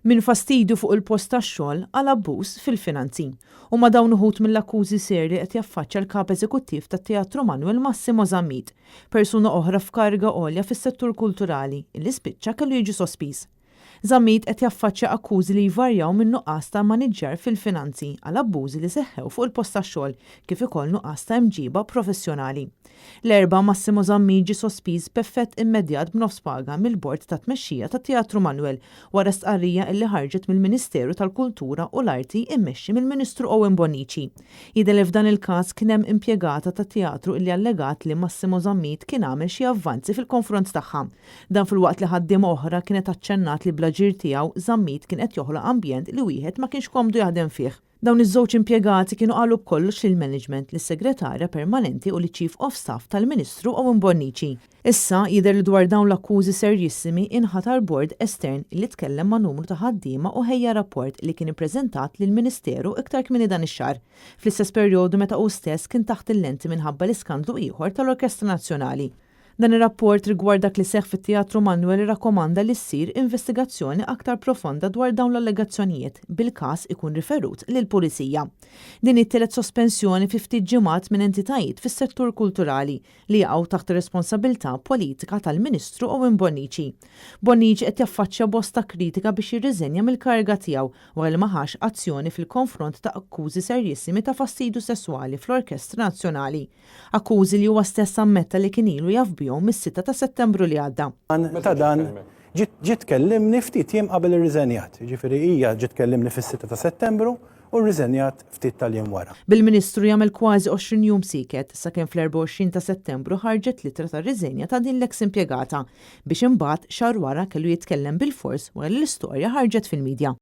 Minn fastidju fuq il-post tax-xogħol għal abbuż fil-finanzi. Huma dawn uħud mill-akkużi serji li qed jaffaċċja l-Kap Eżekuttiv tat-Teatru Manoel Massimo Zammit, persuna oħra f'kariga għolja fis-settur kulturali illi spiċċa kellu jiġi sospiż. Zammit qed jaffaċċja akkużi li jvarjaw minn nuqqas ta' mmaniġġjar fil-finanzi għal abbużi li seħħew fuq il-post tax-xogħol kif ukoll nuqqas ta' imġiba professjonali. L-Erbgħa, Massimo Zammit ġie sospiż b'effett immedjat b'nofs paga mill-Bord ta' Tmexxija tat-Teatru Manoel wara stqarrija illi ħarġet mill-Ministeru tal-Kultura u l-Arti immexxi mill-Ministru Owen Bonnici. Jidher li f'dan il-każ kien hemm impjegata tat-teatru illi allegat li Massimo Zammit kien għamel xi avvanzi fil-konfront tagħha. Dan filwaqt li ħaddiema oħra kienet aċċennat li bl-aġir tiegħu, Zammit kien qed joħloq ambjent li wieħed ma kienx komdu jaħdem fih. Dawn iż-żewġ impjegati kienu qalu b'kollox lill-management, lis-Segretarja Permanenti u liċ-Chief of Staff tal-Ministru Owen Bonnici. Issa, jidher li dwar dawn l-akkużi serjissimi inħatar bord estern li tkellem ma' numru ta' ħaddiema u ħejja rapport li kien ippreżentat lill-Ministeru iktar kmieni dan ix-xahar, fl-istess perjodu meta hu stess kien taħt il-lenti minħabba l-iskandlu ieħor tal-Orkestra Nazzjonali. Dan ir-rapport rigward dak li seħħ fit-Teatru Manoel irrakkomanda li ssir investigazzjoni aktar profonda dwar dawn l-allegazzjonijiet, bil-każ ikun riferut lill-Pulizija. Din hi t-tielet sospensjoni fi ftit ġimgħat minn entitajiet fis-settur kulturali li jaqgħu taħt ir-responsabilità politika tal-Ministru Owen Bonnici. Bonnici qed jaffaċċja bosta kritika biex jirriżenja mill-kariga tiegħu wara li ma ħax azzjoni fil-konfront ta' akkużi serjissimi ta' fastidju sesswali fl-Orkestra Nazzjonali. Akkużi li huwa stess ammetta li kien ilu jaf bihom mis-sitta ta' Settembru li għadda. Meta dan ġiet tkellimni ftit jiem qabel irriżenjat. Jiġifieri hija ġiet tkellimni fis-sitta ta' Settembru u rriżenjat ftit tal-jiem wara. Bil-Ministru jagħmel kważi 20 jum sieket, sakemm fl-24 ta' Settembru ħarġet l-ittra ta' riżenja ta' din l-eks impjegata, biex imbagħad xahar wara kellu jitkellem bilfors wara li l-istorja ħarġet fil-midja.